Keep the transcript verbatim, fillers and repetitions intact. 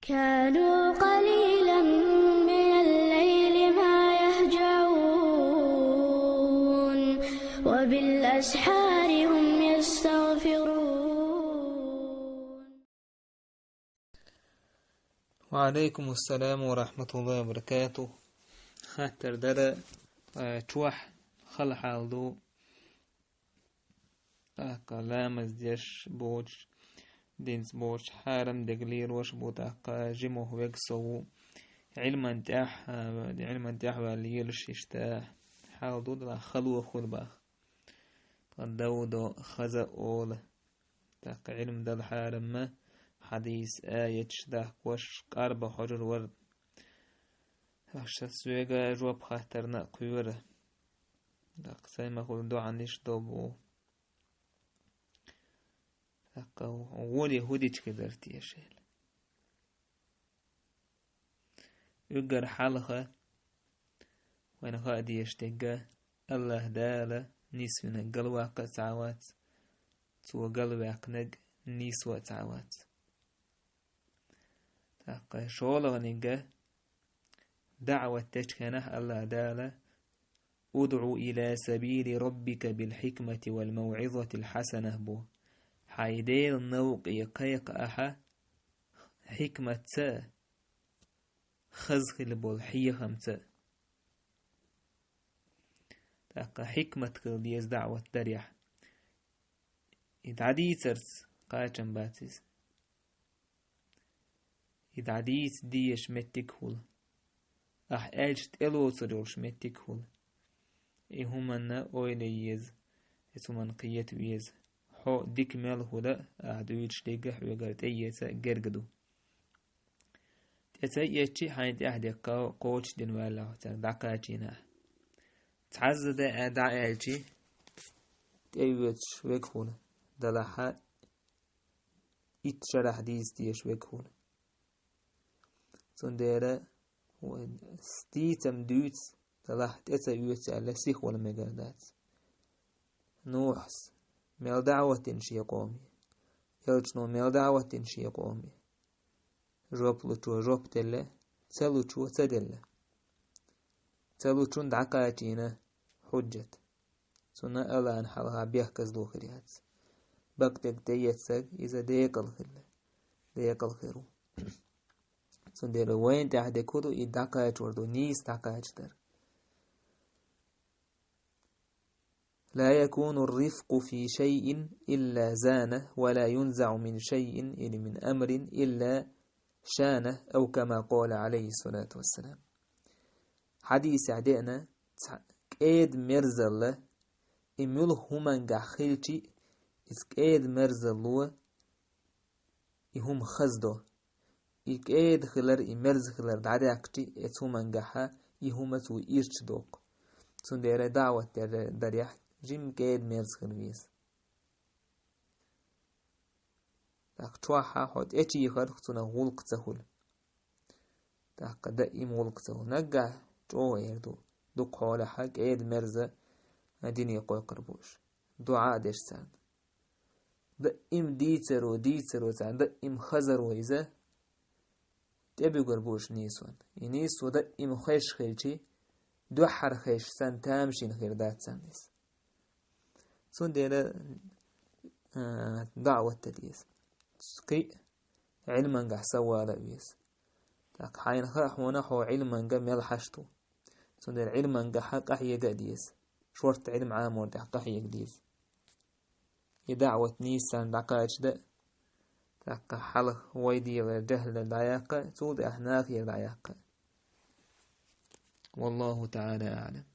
كانوا قليلا من الليل ما يهجعون، وبالأسحار هم يستغفرون. وعليكم السلام ورحمة الله وبركاته. Хаттар дара, э, чохь хала хьал ду. ТӀаккха ламаз деш боцуш, динца боцуш, хьарам дерг лелош бу, тӀаккха жимух вега со ву. Ӏилман тӀехь, а, Ӏилман тӀехь ваьлла лелаш иштта хьал ду, дала хало хуьлу баха. Ткъа Даудо хаза олу. ТӀаккха Ӏилма дала хьарамма, хьадийс, аяташ дахкош, къарба хьожур вара. Аша соьга жоп хаттарна а кхоьру. ТӀаккха сайн ма хуьлу дуьхьал иштта догӀу. ТӀаккха гӀоле хӀу дича хир дара теша аьлла. Уьггар хьалха вайна хаа дезаш дерг, АллахӀ Дала нисвинарг галваккха а ца вац, цо галваьккхинарг нийсо а ца вац. ТӀаккха шолгӀаниг, даӀват дечу хенахь АллахӀ Дала: «ادع إلى سبيل ربك بالحكمة والموعظة الحسنة», бу. Хьайн Делан новкъе кхайкха ахьа хьикматца а, хаза хила болу хьехамца а. ТӀаккха хьикмат хила деза даӀват дарехь. И дӀадийцарца кхачам бац иза. И дӀадийца дезаш меттиг хуьлу. Ахь аьлча тӀелоцур йолуш меттиг хуьлу. И хӀуманна ойла е еза, иза хӀуманна кхета веза. Хьо дика мел хуьла, ахь дуьйцуш дерг хьоьгара тӀеэца герга ду. ТӀе ца эцчи, хьайна тӀехь деккхал кхочушдина ваьлла хьо цаьрга дӀакхачийна ахь. Цхьазза де а дӀа аьлчи, тӀеоьцуш вега хуьлу, далахьа итт шарахь дийца дезаш вега хуьлу. Цундела дийцам дуьйцу, далахь тӀе ца оьцу аьлла сиха вала мегар дац. Нухьас мел даӀват дина шен къоме, элчано мел даӀват дина шен къоме. Жоп лучо жоп делла, ца лучо ца делла. Ца лучун дӀакхачийна хьуджат. Цунна АллахӀна хьалха бехказло хир яц. Бакъдерг тӀеэцарг иза декъал хилла. Декъал хир ву. Цундела вайна тӀехь декху ду и дӀакхачор ду, нийса дӀакхачадар. «لا يكون الرفق في شيء إلا زانه، ولا ينزع من شيء، или من أمر، إلا شانه، أو كما قال عليه الصلاة والسلام». Хьадисехь деана, цхьа кӀеда мерзалла, и муьлха хӀумангахь хилчи, иза кӀеда мерзалло и хӀума хаздо. И кӀеда хилар, и мерза хилар дӀадаьккхичи, эцу хӀумангахьа и хӀума цо ирча доккху. Цундела даӀват дар-, дарехь жима кӀеда мерза хила веза. ТӀаккха чохьа хьо тӀечийхарх цунах гӀуллакх ца хуьлу. ТӀаккха даим гӀуллакх ца хуьлу. Наггахь чӀогӀа эр ду. Дукха хьолахьа кӀеда мерза дине кхойкхур бу уьш. ДуӀа а деш царна. Даим дийцаро, дийцаро царна, даим хазаро иза тӀебуьгур бу уьш нийсонна. И нийсо даим хезаш хилчи, дуьххьара хезаш санна тамашийна хир дац царна иза. Цундела, а, даӀват дан деза. Кхин а Ӏилмангахь савала а веза. ТӀаккха хьайна хаьа хьуна хьо Ӏилманга мел хьашт ву. Цундела Ӏилмангахьа къахьега а деза. Шорта Ӏилма Ӏамор тӀехь къахьега деза. И даӀват нийса санна дӀакхачадан, тӀаккха хьалха вай дегӀера жаьхӀлера дӀаяккха, цул тӀаьхьа нахера дӀаяккха. والله تعالى أعلم.